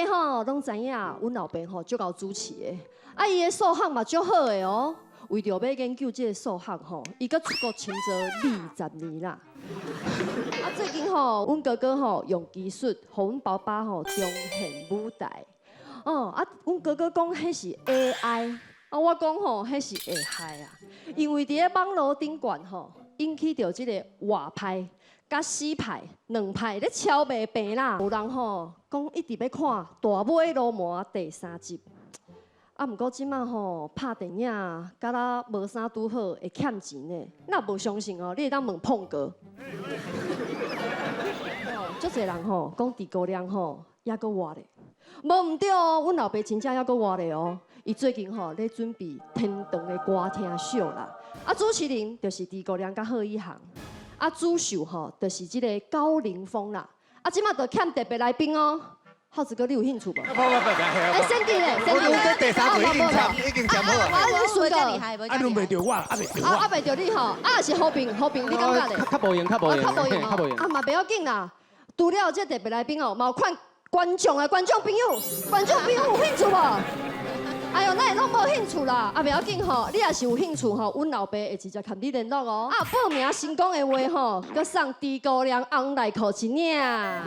家吼攏知影，阮老爸吼足𠢕主持的，啊伊的數學嘛足好的哦。為著欲研究這个數學吼，伊閣出國深造20年啦。啊，最近吼，阮哥哥吼用技術，予阮爸爸吼重現舞台。哦，啊，阮哥哥講彼是 AI，啊，我講吼彼是會害啊，因為佇咧網路頂懸吼，引起著這个活派佮死派兩派咧超袂平啦。有人吼講一直欲看《大尾鱸鰻》第三集。啊，毋過這馬吼拍電影，敢若無啥拄好，會欠錢呢。若無相信哦，你會當問碰哥。足濟人吼講豬哥亮吼猶閣活咧，無毋對哦，阮老爸真正猶閣活咧哦。伊最近吼咧準備天堂的歌廳秀啦。啊，主持人就是豬哥亮佮賀一航，啊，主秀吼就是這个高凌風啦。啊，這馬就欠特別來賓哦。浩子哥，你有興趣無？不不不不，哎，先弟咧，先弟我這第三季已經簽，已經簽好啊。啊，你輸個，啊，你袂著我，啊袂著我。啊，啊袂著你吼，啊是和平，和平，你感覺咧？較無閒，較無閒，較無閒，較無閒。啊嘛袂要緊啦，除了這特別來賓哦，嘛有看觀眾的觀眾朋友，觀眾朋友有興趣無？哎喲，哪會攏無興趣啦？啊，袂要緊吼，你若是有興趣吼，阮老爸會直接佮你聯絡哦。啊，報名成功的話吼，閣送豬哥亮紅內褲一領。